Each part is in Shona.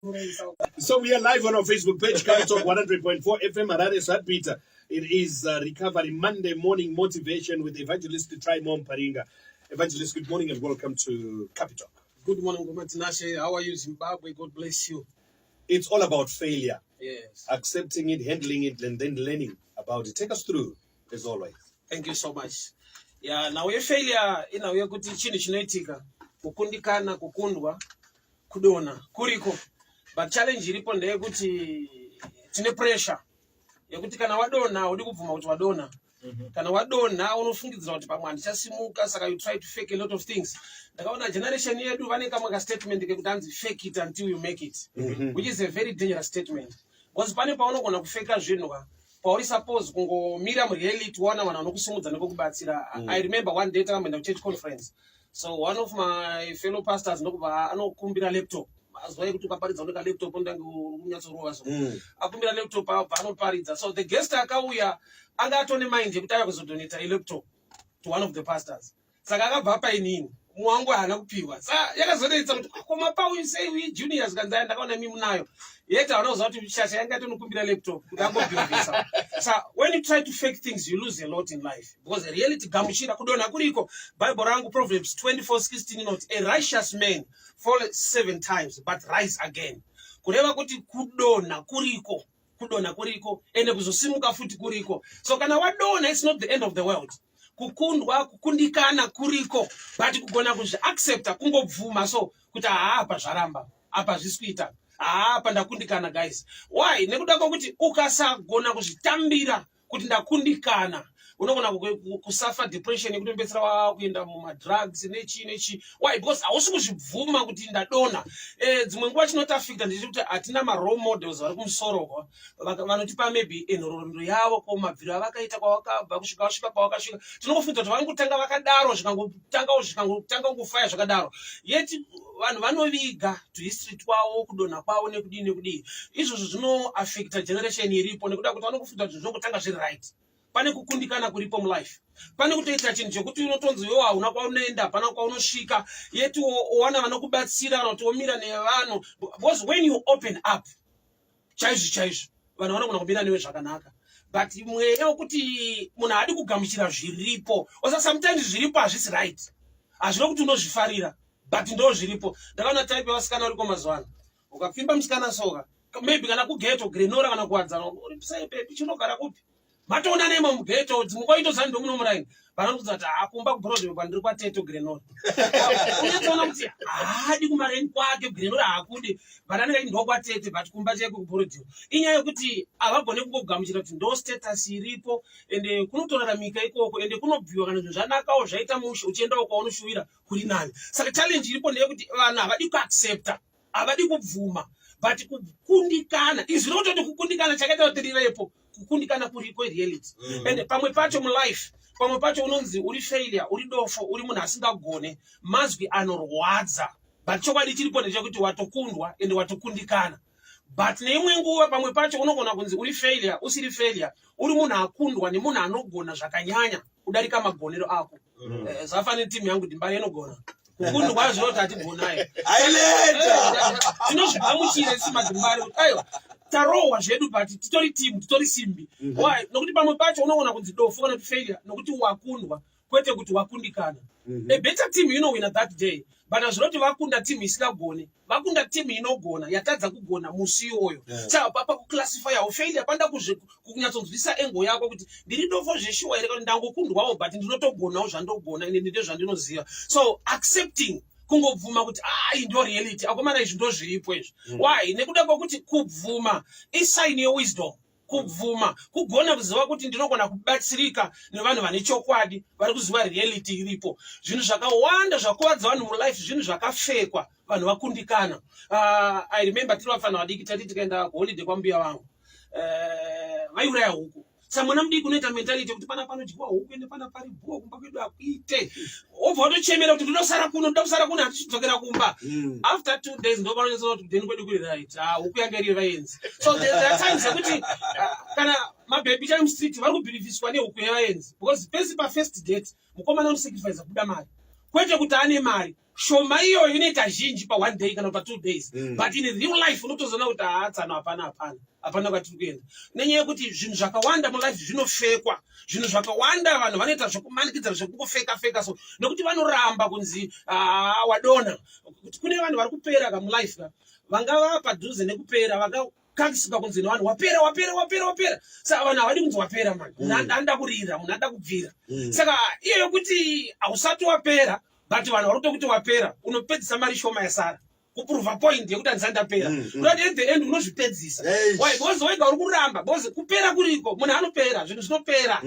So we are live on our Facebook page, Capitalk 100.4 FM Harare Heartbeat. It is Recovery Monday morning motivation with Evangelist Trymore Muparinga. Evangelist, good morning and welcome to Capitalk. Good morning, Tinashe. How are you, Zimbabwe? God bless you. It's all about failure, accepting it, handling it, and then learning about it. Take us through, as always. Thank you so much. Yeah, nhau yefailure inhau yekuti chinhu chinoitika, kukundikana, kukundwa, kudonha kuriko, but challenge iripo ndeyekuti tine pressure yekuti kana wadonha haudi kubvuma kuti wadonha. Kana wadonha unofungidzira kuti pamwe handichasimuka, saka you try to fake a lot of things. Ndakaona generation yedu vane kamwe kastatement kekuti hanzi, "Fake it until you make it," which is a very dangerous statement, because pane paunogona kufeka zvinhu ka pauri suppose kungomira mureality, waona vanhu vanokusimudza nekukubatsira. I remember one day takamboenda kuchurch conference, so one of my fellow pastors ndokubva anokumbira laptop. Mazuva ekuti ukaparidza uneka laptop undange uri kunyatsorova, so akumbira laptop, abva anoparidza. So the guest akauya anga atone mind yekuti aya kuzodonata ilaptop to one of the pastors, saka akabva apa inini, mumwe wangu haana kupiwa. Sa yakazonetsa kuti koma pauyu sei uyi junior, zvikanzi aya ndakaona imi munayo, yet hauna kuziva kuti shasha yanga atonokumbira laptop kuti angobhiovhisa. Sa when you try to fake things, you lose a lot in life, because reality, gamuchira kudonha kuriko. Bible rangu, Proverbs 24:16 inoti, "A righteous man fall seven times but rise again." Kureva kuti kudonha kuriko, kudonha kuriko, ende kuzosimuka futi kuriko. So kana wadonha, it's not the end of the world. Kukundwa, kukundikana kuriko, but kugona kuzviaccepta, kungobvuma so kuti haa, apa zvaramba, apa zvisi kuita, haa, apa ndakundikana, guys. Why? Nekuda kwokuti ukasagona kuzvitambira kuti ndakundikana, unogona kusafa depression yekutopedzisira wakuenda mumadrugs nechi nechi. Why? Because hausi kuzvibvuma kuti ndadonha. Dzimwe nguva chinotiaffecta ndechekuti hatina marole models vari kumusoro kwa vanotipa maybe nhoroondo yavo, ko mabviro avakaita kwavakabva kusvika vasvika pavakasvika. Tinongofunga kuti vangotanga vakadaro, zvikangotangawo, zvikangotanga kungofaya zvakadaro, yet vanhu vanoviga tuhistory twavo, kudonha kwavo nekudii nekudii. Izvozvo zvinoaffecta generation iripo, nekuda kuti vanongofunga kuti zvinongotanga zviri right. Pane kukundikana kuripo mulife, pane kutoita chinhu chekuti unotonzi iwewo hauna kwaunoenda, hapana kwaunosvika, yet wowana vanokubatsira kana kuti womira nevanhu, because when you open up chaizvo chaizvo, vanhu vanogona kumira newe zvakanaka. But mweya wekuti munhu haadi kugamuchira zviripo osa, sometimes zviripo hazvisi right, hazvino kuti unozvifarira, but ndo zviripo. Ndakaona type yevasikana variko mazuva ano, ukapfimba musikana soka, maybe kana kughetto Glenora kana Kuwadzana, sei baby, chinogara kupi, matoona nemo mughetto, dzimwe kwaitozani ndomuno muraini, vanokudza kuti akumba kuBroadway, kwandiri kwateto Glenora. Unyatsoona kuti haadi kumareni kwake Glenora, haakudi, but anenge aiti ndokwatete, but kumba chaiko kuBroadway. Inyaya yekuti havagone kungogamuchira kuti ndo status iripo, ende kunotoraramika ikoko, ende kunobviwa kana zvinhu zvanakawo, zvaita mushe, uchiendawo kwaunoshuwira kuri nani. Saka challenge iripo ndeyekuti vanhu havadi kuaccepta, havadi kubvuma, but kukundikana izvi rinototi kukundikana chakaita kuti rivepo. Kukundikana kuriko, reality. And pamwe pacho mulife, pamwe pacho unonzi uri failure, uri dofo, uri munhu asingagone, mazwi anorwadza, but chokwadi chiripo ndechekuti watokundwa ende watokundikana. But neimwe nguva, pamwe pacho unogona kunzi uri failure usiri failure, uri munhu akundwa nemunhu anogona zvakanyanya kudarika magonero ako. Zvafanira timu yangu DeMbare inogona kukundwa, zvinoti hatigonayo. Aileta. Tinozvigamuchira isi maDeMbare kuti aiwa, tarohwa zvedu, but titori timu, titori simbi. Why? Nokuti pamwe pacho unoona kunzi dofo kana kuti failure nokuti wakundwa, kwete kuti wakundikana. A better team inowina that day, but hazvinoti vakunda timu isingagone, vakunda timu inogona yatadza kugona musi iwoyo. Saka pakuclassifya failure panoda kunyatsonzwisa angle yako kuti ndiri dofo zveshuwa here, kana ndangokundwawo, but ndinotogonawo zvandogona, ende ndine zvandinoziva. So accepting, kungobvuma kuti ah, iyi ndo reality, akomana, izvi ndo zviripo izvi. Why? Nekuda kwekuti kubvuma isign yewisdom. Kubvuma kugona kuziva kuti ndinogona kubatsirika nevanhu vane chokwadi, vari kuziva reality iripo. Zvinhu zvakawanda zvakuvadza vanhu mulife zvinhu zvakafekwa, vanhu vakundikana. I remember tiri vafana vadiki, tati tikaenda kuholiday kwambuya vangu, vaiuraya huku. Sa mwana mudiki unoita mentality yekuti pana panodyiwa huku, ende pana pari bhuo, kumba kwedu akuite, wobva watochemera kuti ndodosara kuno, ndoda kusara kuno, hatichidzokera kumba. After 2 days ndo panonyatsoona kuti kudheni kwedu kuri right. Ah, huku yanga iri vaenzi. So there are times yekuti kana mabhebhi chai mustreet vari kubhilivhiswa nehuku yevaenzi, because pese pafirst date mukomana unosacrifice kubuda mari. Kwete kuti ane mari shoma iyoyo inoita zhinji pa one day kana pa 2 days, but in real life unotozoona kuti haatsano, hapana, hapana, hapana kwatiri kuenda, nenyaya yekuti zvinhu zvakawanda mulife zvinofekwa. Zvinhu zvakawanda vanhu vanoita zvekumanikidza, zvekungofeka feka, so nekuti vanoramba kunzi, "Ah, wadona." Kuti kune vanhu vari kupera kamulife ka, vangava padhuze nekupera, vangakakisika kunzi nevanhu, "Wapera, wapera, wapera, wapera." Saka vanhu havadi kunzi wapera mani. Munhu anoda kurira, munhu anoda kubvira. Saka iyo yokuti hausati wapera, but vanhu vari kutokuti wapera, unopedzisa mari shoma yasara kuprova point yekuti handisati ndapera. Kuti at the end unozvipedzisa. Why? Because wega uri kuramba, because kupera kuriko, munhu anopera, zvinhu zvinopera.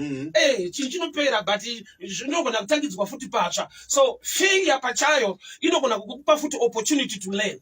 Chinhu chinopera, but zvinogona kutangidzwa futi patsva. So failure pachayo inogona kukupa futi opportunity to learn.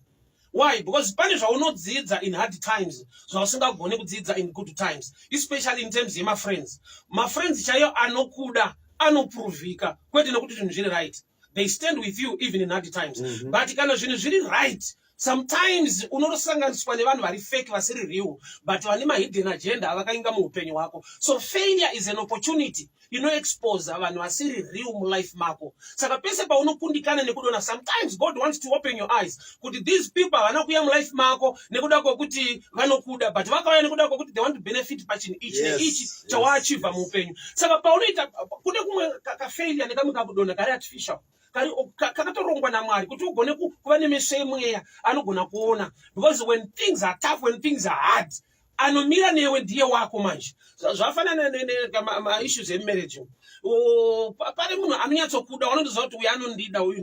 Why? Because pane zvaunodzidza in hard times zvausingagoni kudzidza in good times, especially in terms yemafriends. Mafriends chaiyo anokuda anoprovika, kwete nekuti zvinhu zviri right. They stand with you even in hard times, but kana zvinhu zviri right, sometimes unosanganiswa nevanhu vari fake, vasiri real, but vane mahidden agenda avakainga muupenyu hwako. So failure is an opportunity inoexposa vanhu vasiri real mulife mako. Saka pese paunokundikana nekudona, sometimes God wants to open your eyes kuti these people havana kuuya mulife mako nekuda kwekuti vanokuda, but vakauya nekuda kwekuti they want to benefit pachinhu ichi neichi chawaachieva muupenyu. Saka paunoita kune kumwe kafailure nekamwe kakudonha kari artificial, kari kakatorongwa naMwari kuti ugone kuva nemeso emweya anogona kuona, because when things are tough, when things are hard, anomira newe ndiye wako. Manje zvafanana maissues emarriage. Pane munhu anonyatsokuda, unondoziva kuti uyu anondida, uyu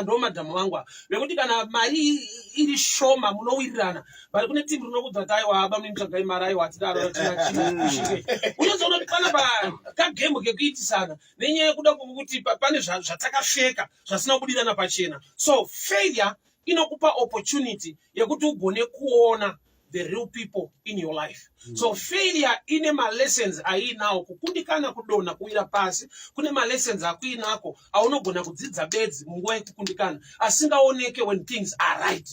ndo madhamu vangu ava, vekuti kana mari iri shoma munowirirana. But kune timu rinokudza kuti, "Aiwa, aba munitsvagai mari, aiwa, atidaro tinachishike." Unozoona kuti panapa kagame kekuitisana nenyaya yekuda kuti pane zvatakafeka zvasina kubudirana pachena. So failure inokupa opportunity yekuti ugone kuona the real people in your life. So failure ine malessons aiinawo. Kukundikana, kudonha, kuwira pasi, kune malessons akuinako aunogona kudzidza bedzi munguva yekukundikana, asingaoneke when things are right.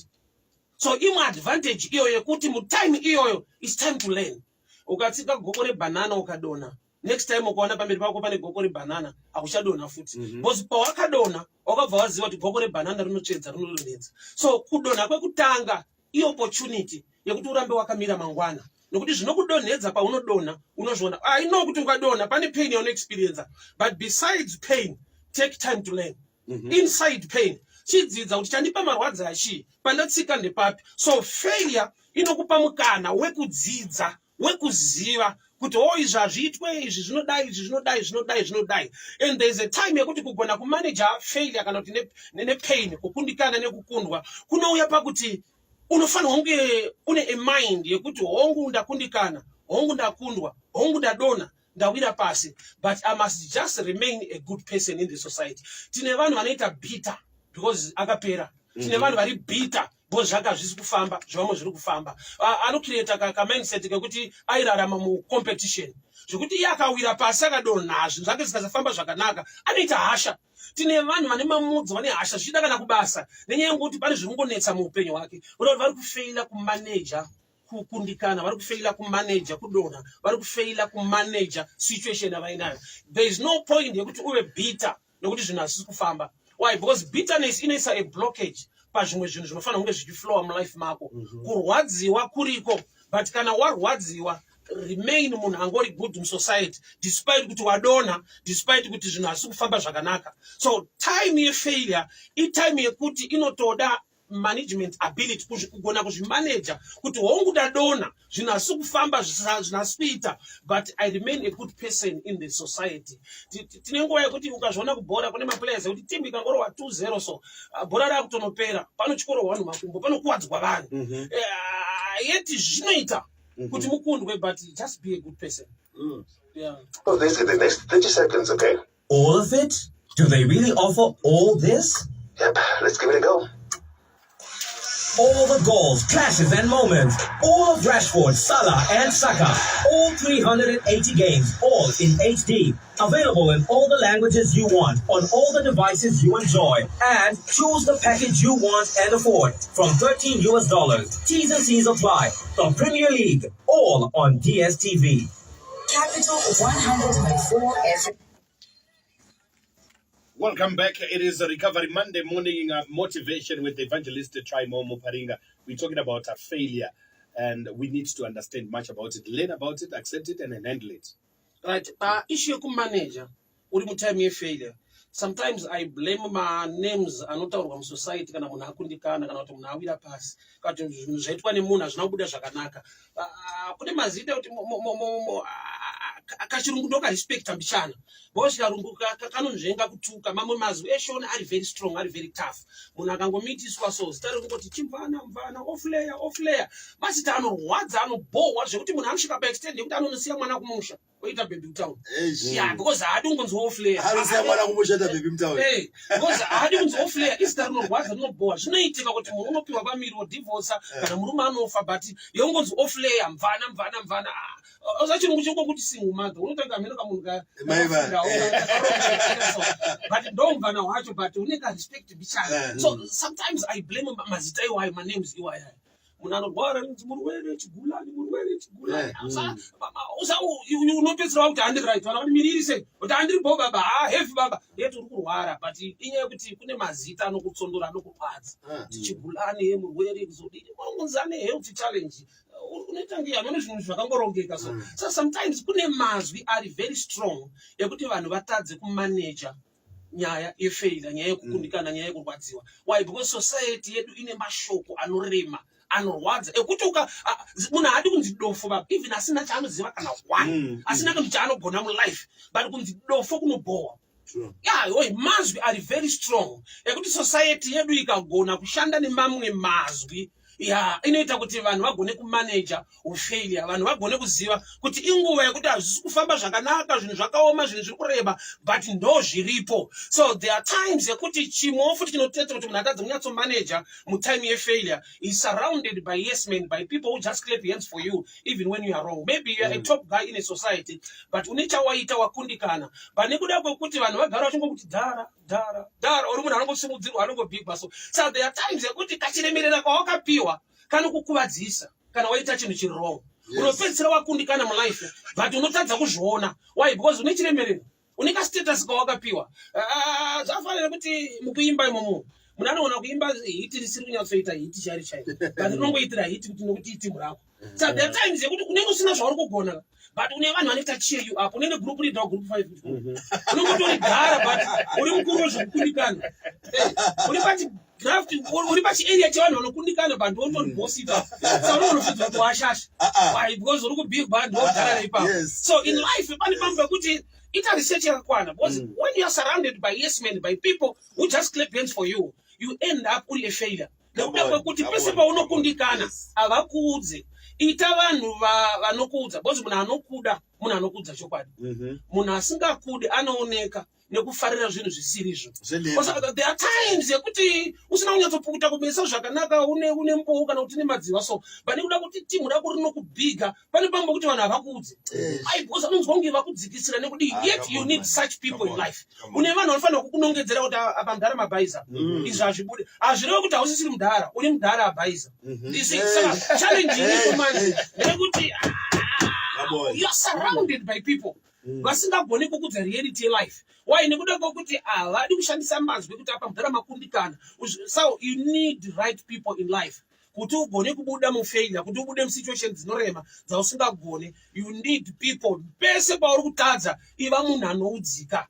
So imwe advantage iyoyo yekuti mutime iyoyo is time to learn. Ukatsika goko rebhanana ukadonha, next time ukaona pamberi pako pane goko rebhanana, hakuchadonha futi, because pawakadonha wakabva waziva kuti goko rebhanana rinotsvedza, rinodonhedza. So kudonha kwekutanga iopportunity yekuti urambe wakamira mangwana, nokuti zvinokudonhedza paunodonha unozviona. I know kuti ukadonha pane pain yaunoexperienca, but besides pain, take time to learn. Inside pain chidzidza kuti chandipa marwadzi achii, pandatsika ndepapi. So failure inokupa mukana wekudzidza, wekuziva kuti o, izvi hazviitwe, izvi zvinodai, izvi zvinodai, zvinodai, zvinodai. And there is a time yekuti kugona kumaneja failure kana kuti nepain, kukundikana nekukundwa, kunouya pakuti unofanirwa kunge une a mind yekuti, hongu ndakundikana, hongu ndakundwa, hongu ndadonha, ndawira pasi, but I must just remain a good person in the society. Tine vanhu vanoita bitter because akapera. Tine vanhu vari bitter because zvanga zvisi kufamba zvavamwe zviri kufamba. Anocreata kamindset kekuti airarama mucompetition, zvekuti iye akawira pasi, akadonha, zvinhu zvake zvikasafamba zvakanaka, anoita hasha. Tine vanhu vane mamudzi, vane hasha, zvichida kana kubasa, nenyaya yekuti pane zviri kungonetsa muupenyu hwake. Kuda kuti vari kufeila kumaneja kukundikana, vari kufeila kumaneja kudonha, vari kufeila kumaneja situation yavainayo. There is no point yekuti uve bitter nekuti zvinhu hazvisi kufamba. Why? Because bitterness inoisa a blockage pazvimwe zvinhu zvinofanira kunge zvichiflowa mulife mako. Kurwadziwa kuriko, but kana warwadziwa, remain munhu angori good musociety, despite kuti wadonha, despite kuti zvinhu hazvisi kufamba zvakanaka. So time yefailure itime yekuti inotoda management ability, kugona kuzvimaneja kuti hongu ndadonha, zvinhu hazvisi kufamba, zvinhu hazvisi kuita, but I remain a good person in the society. Tine nguva yekuti ukazviona kubhora kune maplayers ekuti timu ikangorohwa 2-0, so bhora rakutonopera, panotyorohwa vanhu makumbo, panokuwadzwa vanhu. Yet zvinoita kuti mukundwe, but just be a good person. Yeah. Oh, this in the next 30 seconds, okay? All of it? Do they really offer all this? Yep, let's give it a go. All the goals, clashes, and moments. All of Rashford, Salah, and Saka. All 380 games, all in HD. Available in all the languages you want, on all the devices you enjoy. And choose the package you want and afford. From $13. T's and C's apply. The Premier League, all on DSTV. Capital 100.4 FM. Welcome back. It is a Recovery Monday morning motivation with Evangelist Trymore Muparinga. We're talking about a failure and we need to understand much about it, learn about it, accept it, and then handle it. Right, paissue yekumanager uri mutime yefailure, sometimes I blame manames anotaurwa musociety kana munhu akundikana, kana kuti munhu awira pasi, kana kuti zvinhu zvaitwa nemunhu hazvina kubuda zvakanaka. Kune mazita ekuti kachirungu ndokarespecta mbichana, because karungu kanonzvenga kutuka. Mamwe mazwi eshona ari very strong, ari very tough. Munhu akangomitiswa, so zita rekungoti chimvana mvana, ofleya ofleya, mazita anorwadza, anobhohwa, zvekuti munhu anosvika paextent yekuti anonosiya mwana kumusha, oita baby mutown. Yeah, because haadi kungonzi ofleya. Anosiya mwana kumusha, ita baby mutown. Hey, because haadi kunzi ofleya, izita rinorwadza, rinobhowa. Zvinoitika kuti munhu unopiwa pamiri, wodhivhosa, kana murume anofa, but yeungonzi ofleya, mvana mvana mvana. Ah, usa chirungu chingokuti single mother, unotanga hameno kamunhu Mai but ndo mvana wacho, but une karespect bichana. So sometimes I blame mazita iwayo, manames iwayo. Munhu anorwara anonzi murwere chigulani, murwere chigulani. Unopedzisira wakuti handiri right. Vana kuti miri iri sei? Kuti handiri bo baba, ha, heavy baba, yeti uri kurwara. But inyaya yekuti kune mazita anokutsondora, anokurwadza. Chigulani, murwere, kuzodini, unonzi ane health challenge, unoita nge hameno zvinhu zvakangorongeka. So sometimes kune mazwi ari very strong ekuti vanhu vatadze kumaneja nyaya yefailure, nyaya yekukundikana, nyaya yekurwadziwa. Why? Because society yedu ine mashoko anorema, anorwadza, ekuti uka munhu haadi kunzi dofo baba, even asina chaanoziva kana one, asina kunzi chaanogona mulife, but kunzi dofo kunobhowa. Yeah, oi, mazwi ari very strong ekuti society yedu ikagona kushanda nemamwe mazwi, ya, inoita kuti vanhu vagone kumaneja ufailure, vanhu vagone kuziva kuti inguva yekuti hazvisi kufamba zvakanaka, zvinhu zvakaoma, zvinhu zviri kureba, but ndo zviripo. So there are times yekuti chimwewo futi chinoteta kuti munhu atadze kunyatsomaneja mutime yefailure is surrounded by yes men, by people who just clap hands for you even when you are wrong. Maybe you are a top guy in a society, but une chawaita, wakundikana, but nekuda kwekuti vanhu vagara vachingokuti dhara dhara dhara, uri munhu anongosimudzirwa, anongobhigwa. So there are times yekuti kachiremerera kwawakapiwa kanokukuvadzisa kana waita chinhu chiri wrong. Unopedzisira wakundikana mulife, but unotadza kuzviona. Why? Because une chiremerero, une kastatus kawakapiwa. Ah, zvafanira kuti mukuimba imomo munhu anoona kuimba hit risiri kunyatsoita hit chairo chairo, but rinongoitira hit kuti nokuti itimu rako. So there are times yekuti unenge usina zvauri kugona, but une vanhu vanoita cheer you up. Unenge group leader wagroup 5, unongotori dhara, but uri mukuru wezvekukundikana. Uri pachi graft, uri pachiarea chevanhu vanokundikana, but wotori boss ipapo. Saka unonofidza kuti washasha. Why? Because uri kubig band, wodhara ipapo. So in life pane pamwe pekuti ita research yakakwana, because when you are surrounded by yes men, by people who just clap hands for you, you end up uri a failure, nekuda kwekuti pese paunokundikana havakuudze. Ita vanhu vanokuudza, because munhu anokuda munhu anokuudza chokwadi. Munhu asingakude anooneka nekufarira zvinhu zvisirizvo. Zvenhema. There are times yekuti usina kunyatsopukuta kumeso zvakanaka, une mbou kana kuti une madziva, so pane kuda kuti timu rako rinokubhiga, pane pamwe pekuti vanhu havakuudze. Ai, because anonzwa kunge vakudzikisira nekudi. Ah, Yet come you on, need man. such people Come in on, life. come on. Une vanhu vanofanira kukunongedzera kuti apa mudhara mabhaisa, izvi hazvibude. Hazvirevi kuti hausisiri mudhara, uri mudhara abhaisa. You see, saka challenge iripo manje ndeyekuti Come on. you are surrounded by people vasingagoni kukudza reality yelife. Why? Nekuda kwekuti havadi kushandisa mazwi ekuti apa mudhara makundikana. So you need right people in life kuti ugone kubuda mufailure, kuti ubude musituation dzinorema dzausingagone. You need people. Pese pauri kutadza, iva munhu anoudzika.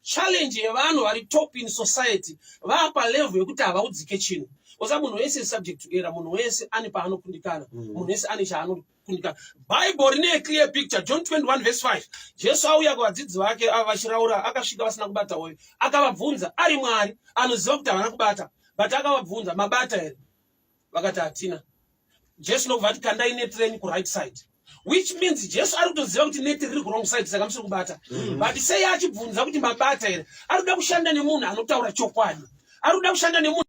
Challenge yevanhu vari top in society, vapa level yekuti havaudzike chinhu. Osa munhu wese is subject to error. Munhu wese ane paanokundikana, munhu wese ane chaanokundikana. Bible rine clear picture. John 21 verse 5, Jesu auya kuvadzidzi vake ava vachiraura, akasvika vasina kubata hoyo. Akavabvunza, ari Mwari anoziva kuti havana kubata, but akavabvunza, "Mabata here?" Vakati, "Hatina." Jesu nokubva ati, "Kandai neti renyu kuright side," which means Jesu ari kutoziva kuti neti riri kuwrong side, saka musiri kubata. But sei achibvunza kuti mabata here? Ari kuda kushanda nemunhu anotaura chokwadi. Ari kuda kushanda nemunhu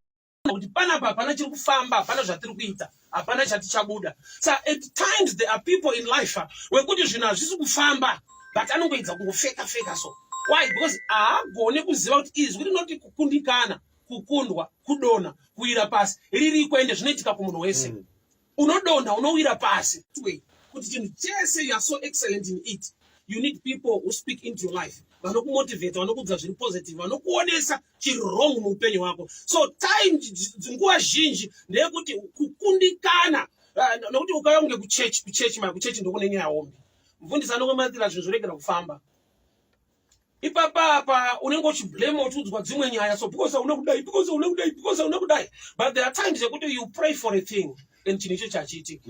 kuti panapa hapana chiri kufamba, hapana zvatiri kuita, hapana chatichabuda. So at times there are people in life wekuti zvinhu hazvisi kufamba, but anongoedza kungofeka feka. So why? Because haagoni kuziva kuti izwi rinoti kukundikana, kukundwa, kudonha, kuwira pasi ririko, ende zvinoitika kumunhu wese. Unodonha, unowira pasi. Way, kuti chinhu chese you are so excellent in it. You need people who speak into your life, vanokumotivata, vanokuudza zviri positive, vanokuonesa chiri wrong muupenyu hwako. So time, nguva zhinji ndeyekuti kukundikana, nokuti ukauya kunge kuchechi, kuchechi ma kuchechi ndokune nyaya hombe. Mufundisi anongomatira zvinhu zvoregera kufamba. Ipapapa unenge uchiblame, uchiudzwa dzimwe nyaya, so because hauna kudai, because hauna kudai, because hauna kudai. But there are times yekuti you pray for a thing and chinhu icho chachiitika.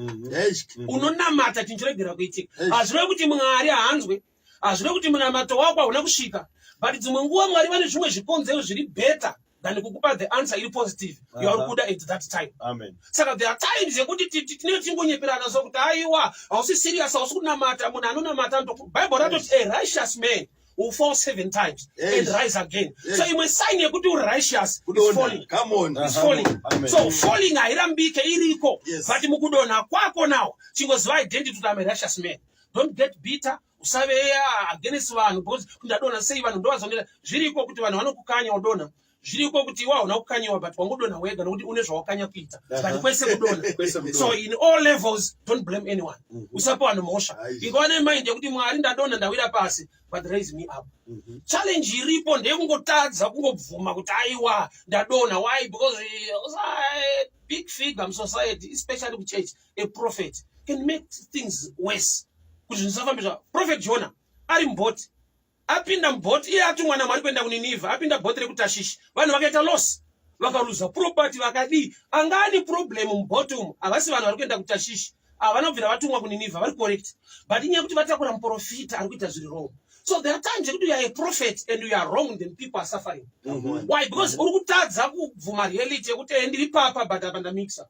Unonamata, chinhu choregera kuitika. Hazvirevi kuti Mwari haanzwe, hazvirevi kuti munamato wako hauna kusvika, but dzimwe nguva Mwari vane zvimwe zvikonzero zviri better than kukupa the answer iri positive yauri kuda at that time. Amen. Saka there are times yekuti tinenge tichingonyeperana, so kuti aiwa, hausi serious, hausi kunamata. Munhu anonamata, Bible ratoti a righteous man will fall seven times and rise again. So imwe sign yekuti uri righteous is Kudonha. falling. Come on. Is falling. Amen. So falling hairambike, iriko. But mukudonha kwako now, chingoziva identity kuti I'm a righteous man. Don't get bitter, usave against vanhu because ndadonha sei, vanhu ndovazonera. Zviriko kuti vanhu vanokukanya udonha, zviriko kuti iwe hauna kukanyiwa, but wangodonha wega nokuti une zvawakanya kuita. But kwese kudonha. Kwese kudonha. So in all levels, don't blame anyone, usapa vanhu mhosva. Ingova nemind yekuti Mwari, ndadonha, ndawira pasi, but raise me up. Challenge iripo ndeyekungotadza kungobvuma kuti aiwa, ndadonha. Why? Because a big figure musociety, especially kuchurch, a prophet can make things worse kuti zvinhu zvisafambe zva. Prophet Jonah ari mubhoti, apinda mubhoti, iye atumwa naMwari kuenda kuNinivha, apinda bhoti rekuTashishi, vanhu vakaita loss, vakaruza property, vakadii. Anga ane problem mubhoti umu havasi vanhu vari kuenda kuTashishi. Havana kubvira vatumwa kuNinivha, vari correct, but inyaya yekuti vatakura muprofita ari kuita zviri wrong. So there are times yekuti you are a prophet and you are wrong, then people are suffering. Why? Because uri kutadza kubvuma reality yekuti ndiri papa, but apa ndamixa,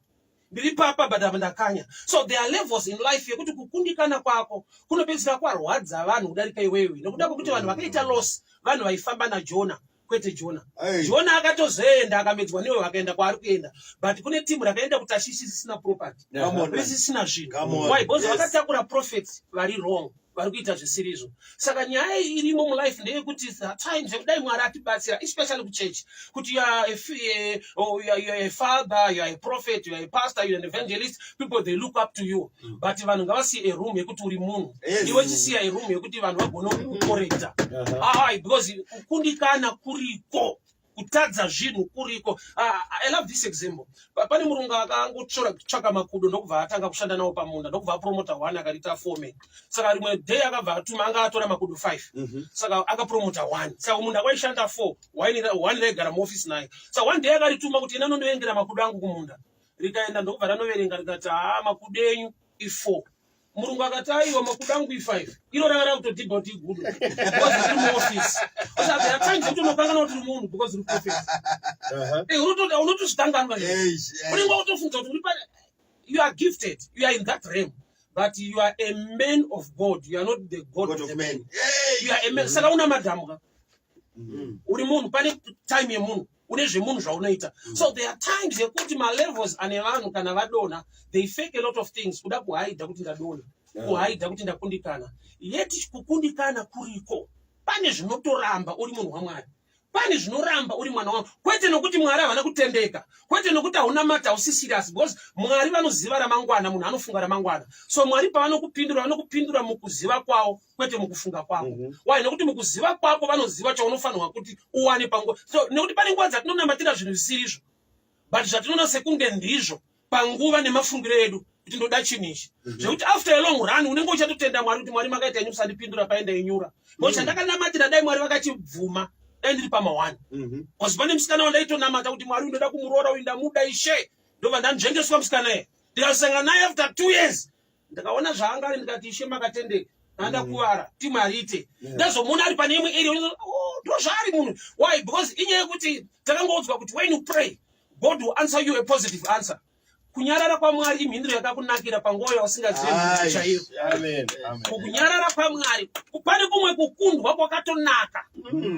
ndiri papa, but apa ndakanya. So there are levels in life yekuti kukundikana kwako kunopedzisira kwarwadza vanhu kudarika iwewe, nekuda kwekuti vanhu vakaita loss vanhu vaifamba naJona, kwete Jona. Jona akatozoenda, akamedzwa newe, vakaenda kwaari kuenda, but kune timu rakaenda kuTashishi risina property, Come on, man. risisina zvinhu. Come on. Why? Because vakatakura prophet vari wrong, vari kuita zvisiri izvo. Saka nyaya irimo mulife ndeyekuti there are times yekudai Mwari atibatsira, especially kuchurch, kuti you are oh, you are a father, you are a prophet, you are a pastor, you are an evangelist, people, they look up to you, but vanhu ngavasiye a room yekuti uri munhu. Iwe chisiya a room yekuti vanhu vagone kukukorekta. Ai, because kukundikana kuriko, kutadza zvinhu kuriko. Ah, I love this example. Pane murungu akangotsvaka makudo, ndokubva atanga kushanda nawo pamunda, ndokubva apromota one, akarita foreman. Saka rimwe day akabva atuma, anga atora makudo 5, saka akapromota one. Saka munda kwaishanda 4, one raigara muofisi naye. Saka one day akarituma kuti ina nondoverengera makudo angu kumunda. Rikaenda, ndokubva ranoverenga, rikati, "Haa, makudo enyu i4." Murungu akati, "Aiwa, makudo angu i5." Iro ranga rakutodhibha kuti igudo because riri muofisi. Saka there are times yekuti unokanganwa kuti uri munhu because uri prophet. Unotozvikanganwa. Unenge wakutofunga kuti uri you are gifted, you are in that realm, but you are a man of God, you are not the god, God of the of man. men. Hey. You are a man. Saka una madhamuka, uri munhu, pane time yemunhu, une zvemunhu zvaunoita. So there are times yekuti malevels ane vanhu kana vadonha, they fake a lot of things kuda kuhaidha kuti ndadonha, kuhaidha kuti ndakundikana. Yet kukundikana kuriko. Pane zvinotoramba uri munhu waMwari, pane zvinoramba uri mwana wangu, kwete nokuti Mwari havana kutendeka, kwete nokuti hauna mata, hausi serious, because Mwari vanoziva ramangwana. Munhu anofunga ramangwana. So Mwari pavanokupindura, vanokupindura mukuziva kwavo, kwete mukufunga kwako. Why? Nokuti mukuziva kwako vanoziva chaunofanirwa kuti uwane panguva. So nekuti pane nguva dzatinonamatira zvinhu zvisirizvo, but zvatinoona sekunge ndizvo panguva nemafungiro edu kuti ndoda chinhu ichi, zvekuti after a long run unenge uchatotenda Mwari kuti, "Mwari, makaita henyu kusandipindura paenda inyura, ngo chandakanamatira dai Mwari vakachibvuma, dai ndiri pama1." Because pane musikana wandaitonamata kuti, "Mwari, ndoda kumuroora uyu, ndamuda Ishe." Ndobva ndanzvengeswa musikana iye, ndikasangana naye after 2 years, ndikaona zvaanga ari, ndikati, "Ishe, makatendeka, andakuvara timu hariite." Ndazomuona ari pane imwe area, oh, ndo zvaari munhu. Why? Because inyaya yekuti takangoudzwa kuti when you pray, God will answer you a positive answer. Kunyarara kwaMwari imhinduro yakakunakira panguva yausingazivi mhinduro chaiyo. Amen. Amen. Kukunyarara kwaMwari, pane kumwe kukundwa kwakatonaka.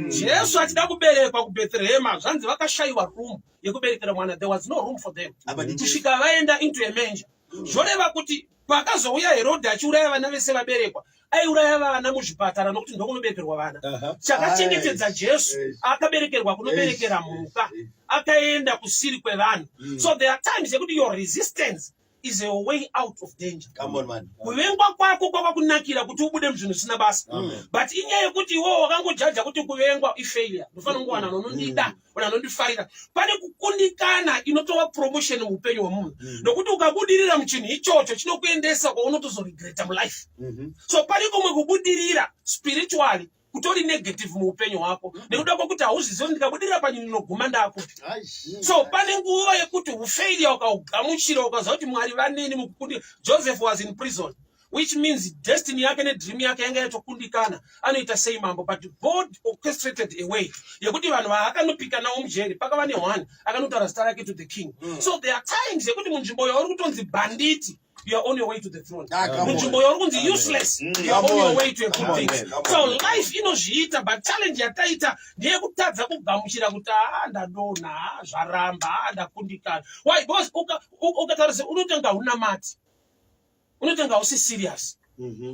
Jesu achida kuberekwa kuBhetherehema, zvanzi vakashayiwa room yekuberekera mwana. There was no room for them Apa ndi Jesu. kusvika vaenda into a manger. Zvoreva kuti pakazouya Herodhi achiuraya vana vese vaberekwa, aiuraya vana muzvipatara, nokuti ndokunoberekerwa vana. Chakachengetedza Jesu, akaberekerwa kunoberekera mhuka, akaenda kusiri kwevanhu. So there are times yekuti your resistance is is a way out of danger. Come on, man. Kuvengwa kwako kwakakunakira kuti ubude muzvinhu zvisina basa, but inyaya yekuti iwewo wakangojaja kuti kuvengwa ifailure, ndofanira kungowana anondida, vanhu anondifarira. Pane kukundikana inotova promotion muupenyu hwemunhu, nokuti ukabudirira muchinhu ichocho chinokuendesa kwaunotozoregreta mulife. So pane kumwe kubudirira spiritually kutori negative muupenyu hwako, nekuda kwekuti hauzvizivi kuti ndikabudirira panyini ndinoguma ndakupi. So pane nguva yekuti ufailure ukaugamuchira, ukaziva kuti Mwari vaneni mukukundi. Joseph was in prison, which means destiny yake nedream yake yanga yatokundikana. Anoita sei mambo? But God orchestrated a way yekuti vanhu vaakanopika navo mujeri, pakava neone akanotaura zita rake to the king. So there are times yekuti munzvimbo yauri kutonzi banditi, you are on your way to the throne. Ah, come on. Munzvimbo yauri kunzi useless, you are Come on your on. way to a good Come on, things. man. Come So on. life inozviita, but challenge yataita ndeyekutadza kugamuchira kuti aa, ndadonha, aa, zvaramba, aa, ndakundikana. Why? Because ukatarisa unotanga unamati, unotanga hausi serious,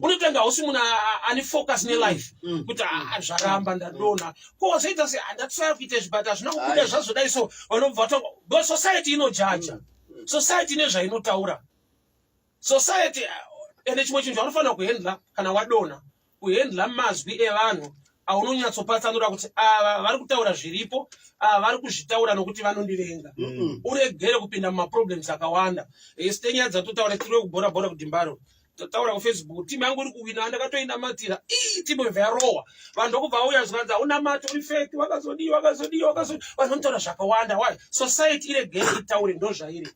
unotanga hausi munhu ane focus nelife, kuti aa, zvaramba, ndadonha, ko zvoita se ndatry kuita izvi but hazvina kubuda. Zvazodai so vanobva vatanga, because society inojaja, society ine zvainotaura. Society ende chimwe chinhu chaunofanira kuhandla kana wadonha, kuhandla mazwi evanhu aunonyatsopatsanura kuti ava vari kutaura zviripo, ava vari kuzvitaura nokuti vanondivenga. Uregere kupinda mumaproblems akawanda. Site nyaya dzatotaura tiri kubhora bhora kuDimbaro, totaura kuFacebook, timu yangu iri kuwina, ndakatoinamatira, ii, timu ibva yarohwa. Vanhu ndokubva vauya zvikanzi haunamati, uri fake, wakazodii, wakazodii, wakazodii. Vanhu vanotaura zvakawanda. Why? Society iregere itaure, ndo zvairi.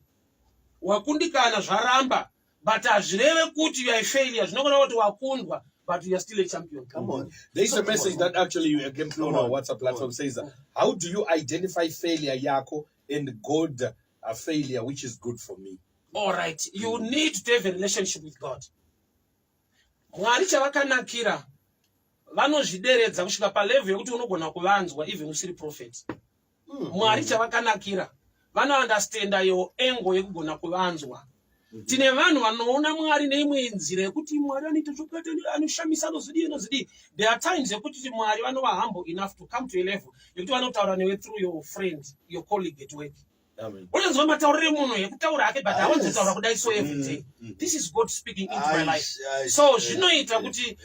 Wakundikana, zvaramba, but hazvireve kuti you are a failure. Zvinogona kuti wakundwa, but you are still a champion. Come on. There is a message that actually you came through on Come our on. WhatsApp platform, says, "How do you identify failure yako and God failure which is good for me?" All right, you need to have a relationship with God. Mwari chavakanakira, vanozvideredza kusvika palevel yekuti unogona kuvanzwa even usiri prophet. Mwari chavakanakira, vanounderstanda your angle yekugona kuvanzwa. Tine vanhu vanoona Mwari neimwe nzira yekuti Mwari anoita zvakati, anoshamisa, anozodii, anozodii. There are times yekuti Mwari vanova humble enough to come to a level yekuti vanotaura newe through your friend, your colleague at work. Amen. Unonzwa matauriro emunhu ekutaura ake, but hawanzotaura kudai so every day. This is God speaking into my life. So zvinoita kuti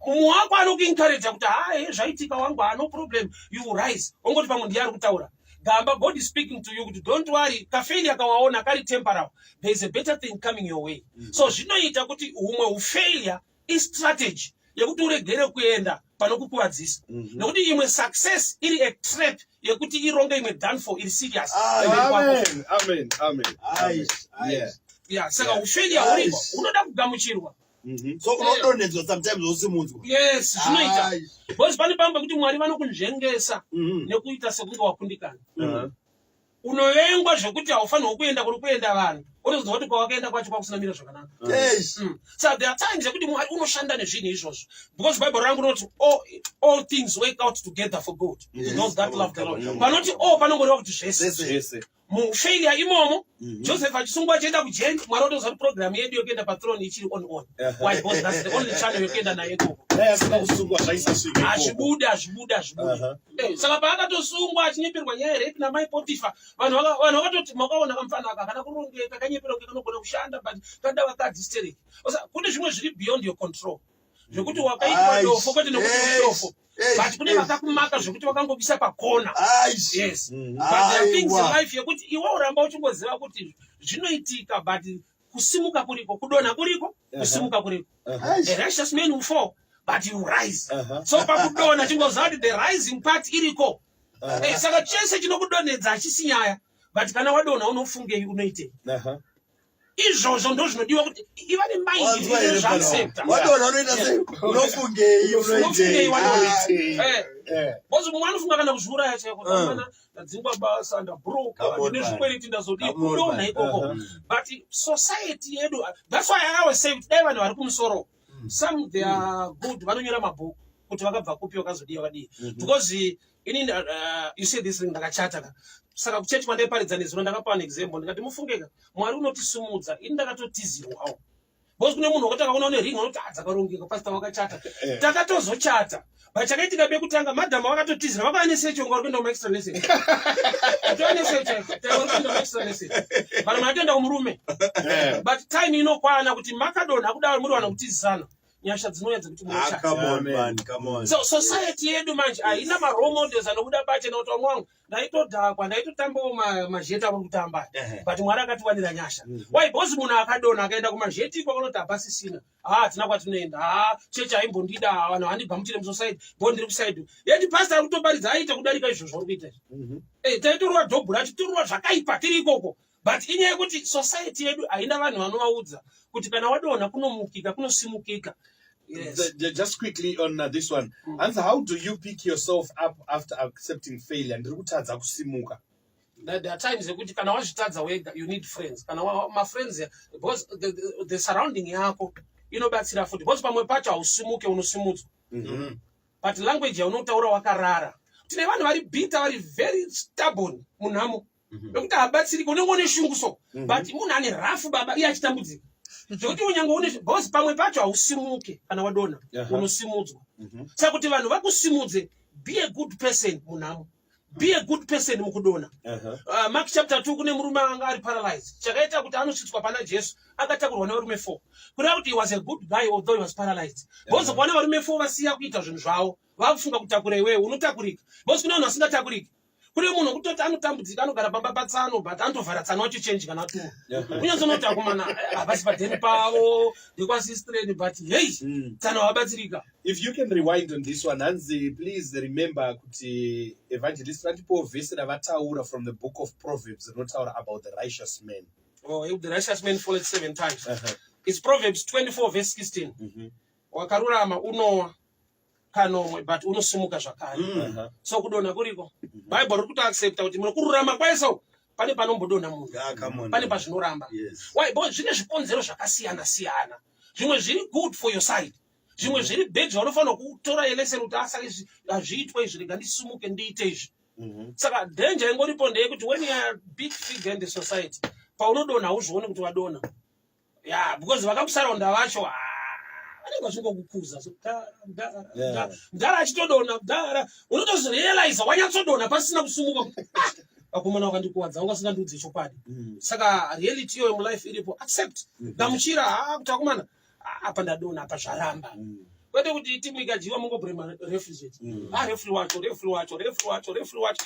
mumwe wako anokuencouragea kuti haye, zvaitika wangu, no problem, you will rise. Ongoti pamwe ndiye ari kutaura gamba. God is speaking to you kuti don't worry, kafailure kawaona kari temporal, there is a better thing coming your way. So zvinoita kuti humwe ufailure istrategy yekuti uregere kuenda panokukuvadzisa, nekuti imwe success iri a trap yekuti ironge imwe downfall iri serious pamberi kwako. Amen. Amen. Amen. Yeah, saka ufailure huripo, hunoda kugamuchirwa. So unodonhedzwa sometimes, wosimudzwa. Yes, zvinoita, because pane pamwe pekuti Mwari vanokunzvengesa nekuita sekunge wakundikana. Unovengwa zvekuti haufanirwi kuenda kuri kuenda vanhu, unozonzwa kuti kwawakaenda kwacho kwakusina mira zvakanaka. So there are times yekuti Mwari unoshanda nezvinhu izvozvo, because Bible rangu rinoti all things work out together for good to those that Come on, love the come on, Lord. come on. Panoti all panongoreva kuti zvese. Zvese. Zvese. Mufailure imomo, Joseph achisungwa achienda kujeri, Mwari otoziva kuti program yedu yekuenda pathrone ichiri on. Why? Because that's the only channel yekuenda nayo ikoko. Dai asina kusungwa zvaisasvika ikoko. Hazvibudi, hazvibudi, hazvibudi. Saka paakatosungwa achinyeperwa nyaya yerape namai Potifa, vanhu vakatoti makaona kamufana aka kana kurongeka, kanyepera kunge kanogona kushanda, but kada vakadzi stereki. Kune zvimwe zviri beyond your control, zvekuti wakaitwa dofo kwete nekuti uri dofo, but kune vakakumaka zvekuti vakangobisa pakona. Yes, but there are things in Aiwa. life yekuti iwe uramba uchingoziva kuti zvinoitika, but kusimuka kuriko, kudonha kuriko, kusimuka kuriko. A righteous man will fall, but he will rise. So pakudonha chingoziva kuti the rising part iriko. Saka chese chinokudonhedza hachisi nyaya, but kana wadonha unofungei, unoitei? Izvozvo ndo zvinodiwa kuti iva nemind Wanzwa here pano? zvaaccepta. Wadonha unoita sei? Unofungei? Unofungei unoitei? wadonha? Because mumwe anofunga kana kuzviuraya chaiko. Mana ndadzingwa basa, ndabroka, Come on, ndine man. zvikwereti, ndazodii. Come on, Kudonha man. ikoko. But society yedu, that's why I always say kuti dai vanhu vari kumusoro, some they are good, vanonyora mabhuku kuti vakabva kupi, vakazodii, vakadii, because inini, you see this thing, ndakachata ka. Saka kuchechi kwandaiparidza nezuro ndakapa an example, ndikati mufungeka, Mwari unotisimudza. Ini ndakatotizirwawo. Because kune munhu wakati akaona une ring anoti, "Ah, dzakarongeka, pastor wakachata." Takatozochata, but chakaitika pekutanga, madhamu vakatotizira, vakauya nesecho, nga uri kuenda kumaextra lesson. Atova nesecho, uri kuenda kumaextra lesson, vanhu vatoenda kumurume. But time inokwana kuti makadonha kudaro, muri vanhu kutizisana, nyasha dzinouya dzekuti Ah, munochata. come on, Amen. man, come on. So society yedu manje haina marole models anobuda pachena kuti, "Vamwe wangu, ndaitodhakwa, ndaitotambawo mazheti auri kutamba, but Mwari akatiwanira nyasha." Why? Because munhu akadonha akaenda kumazheti iko, akanoti hapasisina, ha, hatina kwatinoenda, ha, chechi haimbondida, vanhu handigamuchire musociety bo ndiri kuside. Yeti pastor ari kutoparidza aita kudarika izvozvo uri kuita izvi. Taitorwa dhobhura, titorwa zvakaipa tiri ikoko, but inyaya yekuti society yedu haina vanhu vanovaudza kuti kana wadonha kunomukika, kunosimukika. Yes. Just quickly on this one. Answer, how do you pick yourself up after accepting failure? Ndiri kutadza kusimuka. There are times yekuti kana wazvitadza wega, you need friends, kana mafriends, because the surrounding yako inobatsira futi, because pamwe pacho hausimuke, unosimudzwa. But language yaunotaura wakarara, tine vanhu vari bitter, vari very stubborn munhamo, vekuti habatsiriki. Unenge une shungu so, but munhu ane rafu baba, iye achitambudzika zvekuti unyange une, because pamwe pacho hausimuke kana wadonha, unosimudzwa. Saka kuti vanhu vakusimudze, be a good person munhamo, be a good person mukudonha. Mark chapter 2, kune murume anga ari paralyzed. Chakaita kuti anosvitswa pana Jesu, akatakurwa nevarume 4, kureva kuti he was a good guy although he was paralyzed, because kuona varume 4 vasiya kuita zvinhu zvavo, vakufunga kutakura iwewe, unotakurika, because kune vanhu vasingatakuriki. Kune munhu wekutoti anotambudzika, anogara pamba patsano, but anotovhara tsano wacho chenji kana atumwa. Unyatsonoti akomana havasi padheni pavo, ndekwasistreni, but hei, tsano havabatsirika. If you can rewind on this one, hanzi please remember kuti Evangelist vandipowo vhesi ravataura from the book of Proverbs rinotaura about the righteous man. Oh, the righteous man falleth seven times. It's Proverbs 24 verse 16. Wakarurama unowa kanomwe, but unosimuka zvakare. So kudonha kuriko. Bible riri kutoaccepta kuti munokururama kwaiso pane panombodonha munhu. Ah, come on. Pane pazvinoramba. Why? Because zvine zvikonzero zvakasiyana siyana. Zvimwe zviri good for your side, zvimwe zviri bad, zvaunofanira kutora lesson kuti asa izvi hazviitwe izvi, rega ndisimuke ndiite izvi. Saka danger ingoripo ndeyekuti when you are a big figure in the society, paunodonha hauzvioni kuti wadonha, ya, because vakakusaraunda vacho, ah, vanenge vachingokukuza. So, mdara, mdara, mdara. Mdara achitodonha, mdara, unotozorealiza wanyatsodonha pasina kusumuka kuti, "Ah, vakomana vakandikuwadza, vanga vasingandiudze chokwadi." Saka reality iyoyo mulife iripo. Accept, gamuchira, ha, kuti akomana, ah, apa ndadonha, apa zvaramba. Kwete kuti timu ikadyiwa mungoblamer referee chete. Ah, referee wacho, referee wacho, referee wacho, referee wacho.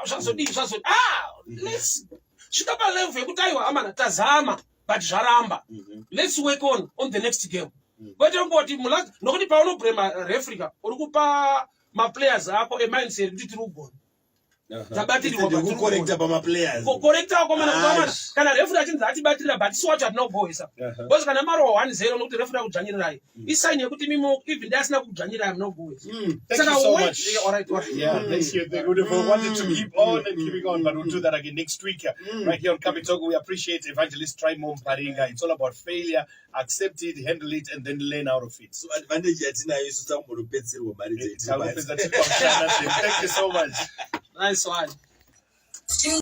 Zvazodii, zvazodii. Ah, let's svika palevel yekuti aiwa amana, tazama but zvaramba. Let's work on the next game, kwete kungoti nokuti paunoblamer referee ka, uri kupa maplayers ako emindset kuti tiri kugona, tabatirwa, but tiri Kucorrecta pamaplayers. Kucorrecta wakomana, kuti amana, Aish. kana referee achinzi atibatirira, but isu wacho hatina kugohwesa, because kana marohwa 1-0 nokuti referee akudzvanyirirai, isign yekuti mimo even dai asina kukudzvanyirai, hamuna kugohwesa. Thank Saka you so wait- much. Yeah, all right, all right. Yeah, thank you. They would have wanted to keep on and keeping on, but we'll do that again next week, right here on Capitalk. We appreciate Evangelist Trymore Muparinga. It's all about failure. Accept it, handle it, and then learn out of it. So advantage yatinayo isu, takumbonopedzerwa mari dzedu. Thank you so much. Nice one.